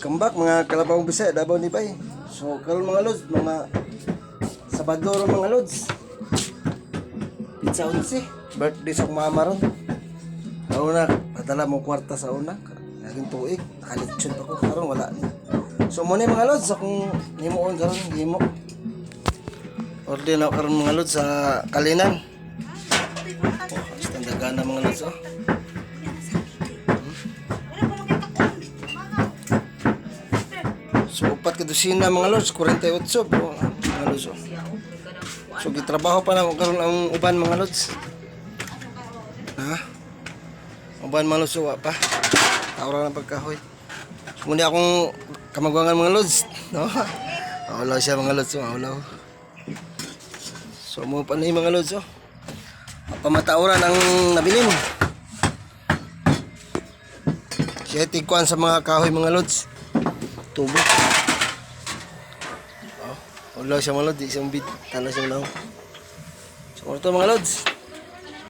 Welcome back, mga kalabawang Bisaya, Davao Nibay. So karon, mga lods, mga Sabado ron, mga lods. Pizza 11, birthday sa akong mama ron. Una, padala mo kwarta sa una. Naging tuig, nakalitsyon pa ko karon wala ni. So mo ni, mga lods, akong himuon karon, himo. Order na ako karon, mga lods, sa Kalinan. Oh, standard na, mga lods, oh. So, upat ka dosina, mga lods, 48 bro, mga lods. Oh. So, gitrabaho pa na karon ang uban, mga lods. Ha? Uban, mga lods, wa pa. Tawra ng pagkahoy. So, muna akong kamagwangan, mga lods. No? Awlaw siya, mga lods, oh, awlaw. So, mo pa na yung mga lods, oh. Pamatauran ang nabilin. Siya tigkuan sa mga kahoy, mga lods. Tubo. Oh, wala siya, mga lods, di siyang bid. Tala siya lang. So, ito, mga lods.